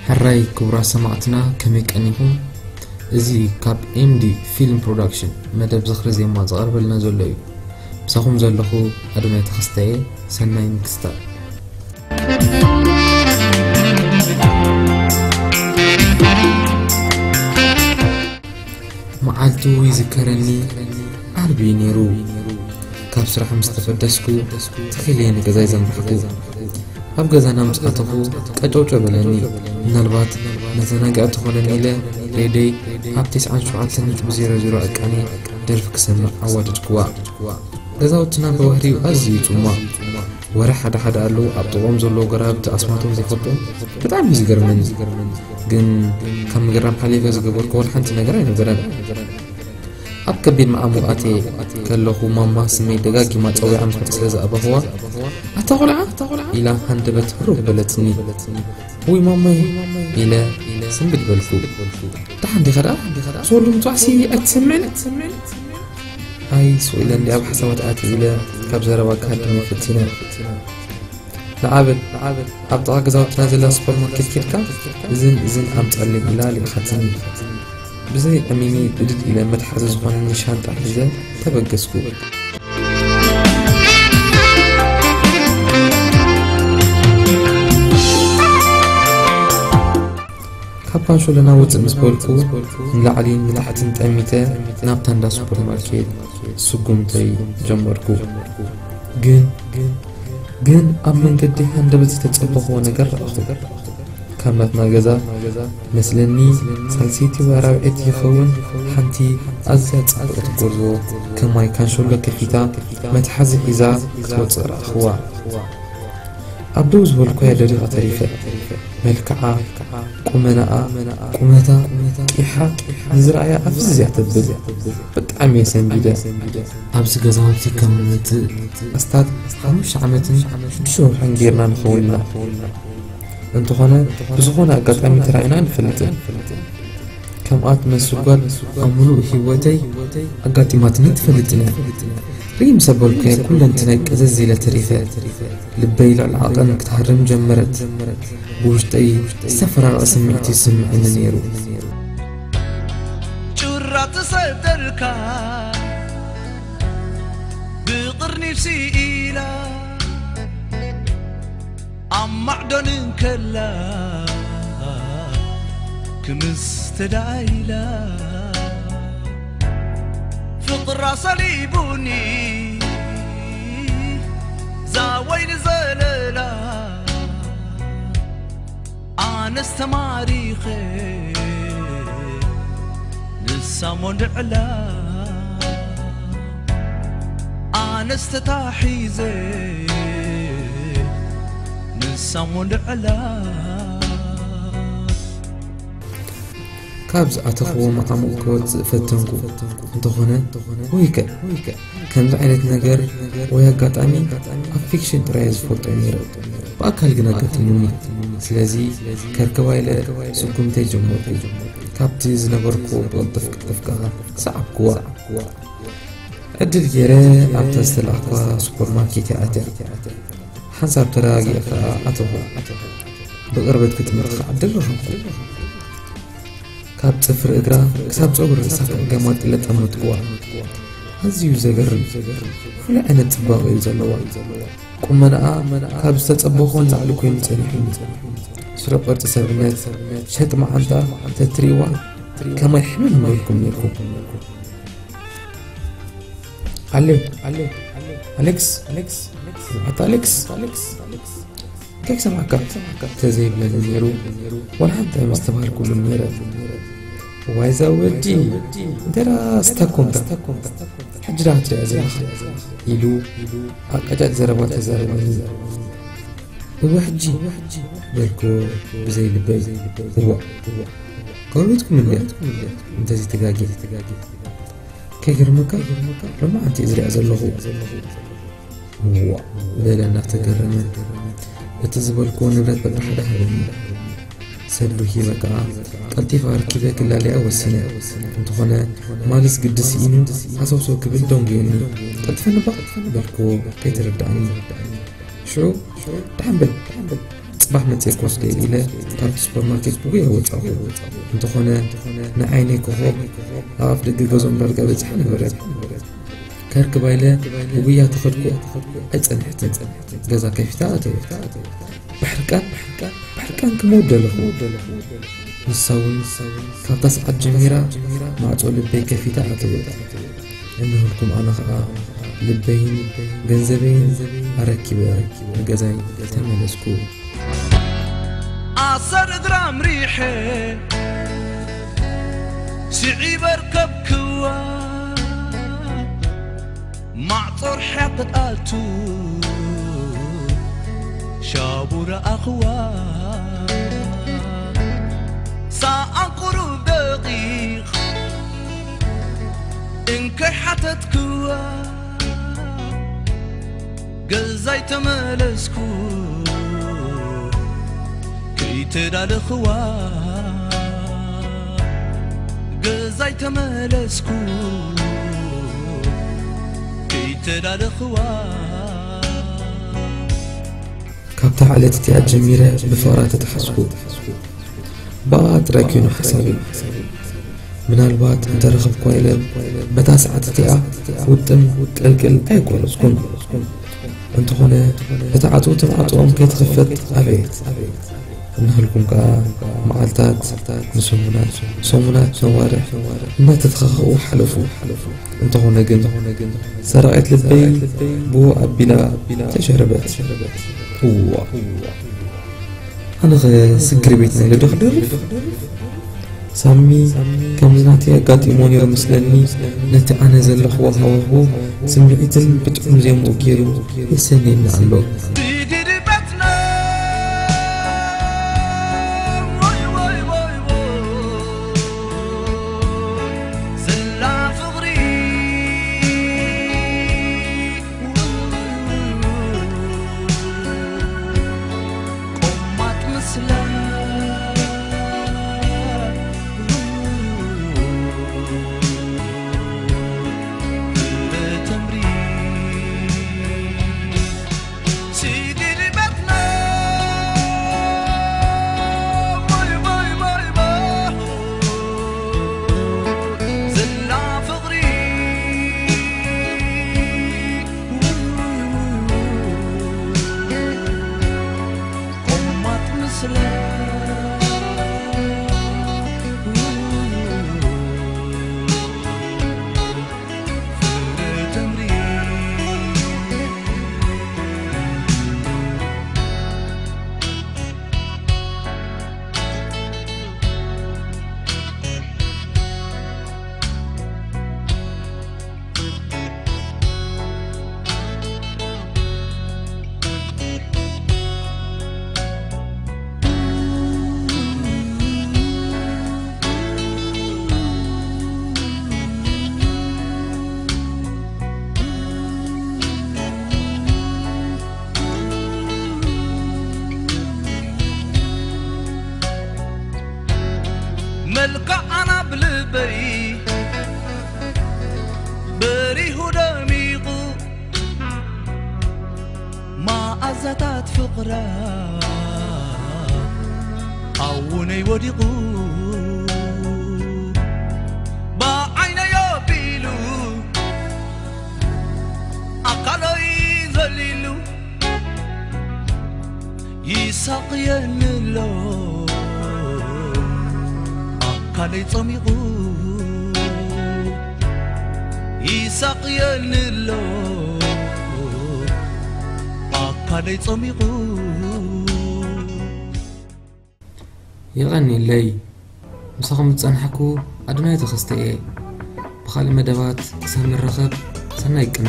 ሕራይ ክቡራት ሰማዕትና፣ ከመይ ቀኒኹም? እዚ ካብ ኤምዲ ፊልም ፕሮዳክሽን መደብ ዝኽሪ ዜማ ዝቐርበልና ዘሎ እዩ። ምሳኹም ዘለኹ ኣድማይ ተኸስተየ። ሰናይ ምክትታል። መዓልቱ ይዝከረኒ፣ ዓርቢ እዩ ነይሩ። ካብ ስራሕ ምስ ተፈደስኩ፣ ተኺለ ንገዛይ ዘምራሕኩ። ኣብ ገዛና ምስ ኣተኹ፣ ቀጨውጨው በለኒ። ምናልባት መዘናግዒ ትኾነኒ ኢለ፣ ሬድዮይ ኣብ ተስዓን ሸውዓተን ነጥቢ ዜሮ ዜሮ ኣቃኒ ደርፊ ክሰምዕ ኣዋደድክዋ። ገዛውትና ብባህሪኡ ኣዝዩ እዩ ጽሟቕ። ወረ ሓደ ሓደ ኣለዉ፣ ኣብ ጥቕኦም ዘለዉ ጎረባብቲ ኣስማቶም ዘይፈልጦም። ብጣዕሚ እዩ ዝገርመኒ። ግን ካብ ምግራም ሓሊፈ ዝገበርኩ ወላ ሓንቲ ነገር ኣይነበረን። ኣብ ከቢድ መዓሙቕ ኣትየ ከለኹ፣ ማማ ስመይ ደጋጊማ ጸዊዓ ምስማዕ ስለ ዝኣበኹዋ፣ "ኣታ ቖልዓ?" ኢላ ሃንደበት ህሩብ በለትኒ። "ውይ ማማይ!" ኢለ ስንብድ በልኩ። "ደሓን ዲኻ ደኣ? ሶሎ ምጽዋዕሲ ኣይትሰምዕን?" ኣይ፣ ሱቕ ኢለ እንዲ ኣብ ሓሳባት ኣትየ ኢለ ካብ ዘረባ ክሃድም ፈቲነ። "ንዓ በል፣ ኣብ ጥቓ ገዛውትና ዘላ ሱፐርማርኬት ኬድካ እዝን እዝን ኣምጻለይ" ኢላ ልኢኻትኒ። ብዘይ ዕሚሚ ብድድ ኢለ መትሓዚ ዝኾነኒ ሻንጣ ሒዘ ተበገስኩ። ካብ ካንሾሎና ውጽእ ምስ በልኩ፣ ንላዕሊን ንታሕትን ጠሚተ ናብታ እንዳ ሱፐርማርኬት ስጉምተይ ጀመርኩ። ግን፣ ግን ኣብ መንገዲ ሃንደበት ዝተጸበኽዎ ነገር ረኣኹ። ካብ ናትና ገዛ መስለኒ ሳልሰይቲ ወይ ራብዐይቲ ይኸውን፣ ሓንቲ ኣዝያ ጽብቕቲ ጎርዞ ከማይ ካንሾሎ ከፊታ መትሓዚ ሒዛ ክትወጽእ ረኣኽዋ። ኣብ ደው ዝበልኩያ ደሪቐ ተሪፈ። መልክዓ፣ ቁመናኣ፣ ቁመታ፣ ቂሓ ንዝረኣያ ኣፍዝዝ እያ ተብል። ብጣዕሚ እየ ሰንቢደ። ኣብዚ ገዛውቲ ከም ንመጽእ ኣስታት ሓሙሽተ ዓመትን ሽዱሽተ ወርሕን ጌርና ንኸውን ኢና። እንተኾነ፣ ብዝኾነ ኣጋጣሚ ተራኢና ንፈልጥን። ከምኣ ትመስል ጓል ኣብ ምሉእ ህይወተይ ኣጋጢማትኒ ትፈልጥን እያ። ርእይ ምስ ኣበልኩ ኩለንትናይ ቀዘዝ ኢለ ተሪፈ። ልበይ ልዕሊ ዓቐን ክትሃርም ጀመረት። ብውሽጠይ ዝተፈራረቐ ስምዒት ይስምዐኒ ነይሩ። ጩራ ትሰደልካ ብቕርኒፍ ስኢላ ኣብ ማዕዶን እንከላ ክምስ ተዳኢላ ፍቕራ ሰሊቡኒ ዛወይኒ ዘለላ ኣነስ ተማሪኸ ንሳ ሞንድዕላ ኣነስ ተታሒዘ ንሳ ሞንድዕላ ካብ ዝኣተኽዎ መዓሙቕ ክወጽእ ፈተንኩ። እንተኾነ፣ ወይከ፣ ከምዚ ዓይነት ነገር ወይ ኣጋጣሚ ኣብ ፊክሽን ጥራይ እየ ዝፈልጦ ነይረ። ብኣካል ግን ኣጋጢሙኒ። ስለዚ፣ ከርክባ ኢለ ስጉምተይ ጀመርኩ። ካብቲ ዝነበርኩ ብቕልጥፍ ቅልጥፍ ከኣ ሰዓብኩዋ። ዕድል ገይረ ኣብታ ዝተላእኳ ሱፐርማርኬት እየ ኣትያ። ሓንሳብ ተረጋጊዐ ከኣ ኣተኹ። ብቕርበት ክጥምት ከኣ ዕድል ረኸብኩ። ካብ ጽፍሪ እግራ ክሳብ ጸጉሪ ርእሳ ገማጢለ ጠመትኩዋ። ኣዝዩ ዘገርም ፍሉይ ዓይነት ጽባቐ እዩ ዘለዋ። ቁመናኣ ካብ ዝተጸበኹ ንላዕሊ ኮይኑ ጸኒሑኒ። ስሩዕ ቅርጺ ሰብነት፣ ሸጥ መዓንጣ ተትርእይዋ ከማይ ሕምም ምበልኩም ነይርኩም። ኣሌ፣ ኣሌክስ፣ ኣታ ኣሌክስ፣ እንታይ ክሰምዓካ? ተዘይብለኒ ነይሩ። ዋላ ሓንቲ ኣይመስተብሃልኩሉን ነይረ። ዋይ እዛ ወዲ፣ እንታይ ደኣ ስታኮምካ? ሕጂ ደኣ ክትሪኣ ዘለኻ? ኢሉ ኣቀጫጭ ዘረባ ተዛረበኒ። እወ ሕጂ፣ በልኩ ብዘይ ልበይ። እዋእ፣ ጎረቤትኩም እንድያ፣ እንተዘይተጋግየ። ከይገርመካ፣ ሎማዓንቲ እየ ዝሪኣ ዘለኹ። ዋእ፣ በለ እናተገረመ። እቲ ዝበልክዎ ንብረት በብሓደ ሃበኒ። ሰሉ ሂበ ከኣ፣ ቀልጢፈ ኣርኪበ ክላለያ ወሲነ። እንተኾነ ማልስ ግዲ ስኢኑ ሃሰውሰው ክብል ደንጉየኒ። ቀልጥፈኒ እባ በልክዎ ከይተረድኣኒ። ሽዑ ደሓን በል ጽባሕ መጽየ ክወስደ ኢለ ካብቲ ሱፐርማርኬት ብጉያ ወጻኹ። እንተኾነ ንዓይነይ ኮኾብ ኣብ ኣፍ ደገ ገዝኦም ዳርጋ በጺሓ ነበረት። ከርክባ ኢለ ብጉያ ተኸድኩ። ኣይጸንሐትን ገዛ ከፊታ ኣተወት። ብሕርቃን ብሕርቃን ክመውት ደለኹ። ንሳ እውን ካብታ ሰዓት ጀሚራ ማዕጾ ልበይ ከፊታ ኣተወት። እንህልኩም ኣነ ኸኣ ልበይን ገንዘበይን ኣረኪበ ንገዛይ ተመለስኩ። ኣሰር እግራ ኣምሪሐ ስዒበ ርከብክዋ ማዕጾ ርሕያ ክትኣቱ ሻቡ ረኣኽዋ። ሰኣን ቁሩብ ደቂቕ እንከይ ሓተትክዋ ገዛይ ተመለስኩ ከይተዳለኽዋ። ገዛይ ተመለስኩ ከይተዳለኽዋ። ካብታ ዕለት እቲኣ ጀሚረ ብፍቕራ ተተሓዝኩ። ብኣ ጥራይ ኮይኑ ሓሳበይ። ምናልባት እንተረኸብኳ ኢለ በታ ሰዓት እቲኣ ውጥም ቅልቅል ኣይቆረጽኩን። እንተኾነ እቲ ዓጽው ትምዓጥኦም ከይትኽፈት ኣበየት። እናሃልኩም ከኣ መዓልታት ንሰሙናት፣ ሰሙናት ነዋርሕ እናተተኻኸኡ ሓለፉ። እንተኾነ ግን ሰራቒት ልበይ ብኡ ኣቢላ ተሸርበት። እዋ ኣነኸ ስግር ቤት ናይ ልደኽ ደርፍ ሳሚ ከምዚ ናተይ ኣጋጢሞ ነይሩ ምስለኒ። ነቲ ኣነ ዘለኽዎ ሃዋህው ስምዒትን ብጥዑም ዜምኡ ገይሩ የሰንየኒ ኣሎ። መልክዓና ብልበይ በሪሁ ደሚቑ መኣዛታት ፍቕራ ኣውነይ ወዲቑ ብዓይነይ ኣቢሉ ኣካለይ ዘሊሉ ይሳቕየኒ ኣሎ ኣካለይ ጸሚቑ ይሳቕየኒ ኣሎ ኣካለይ ጸሚቑ። የቐንየለይ። ምሳኹም ዝጸናሕኩ ኣዶናይ ተኸስተ እየ። ብኻልእ መደባት ክሳብ ንራኸብ ሰናይ ቅነ።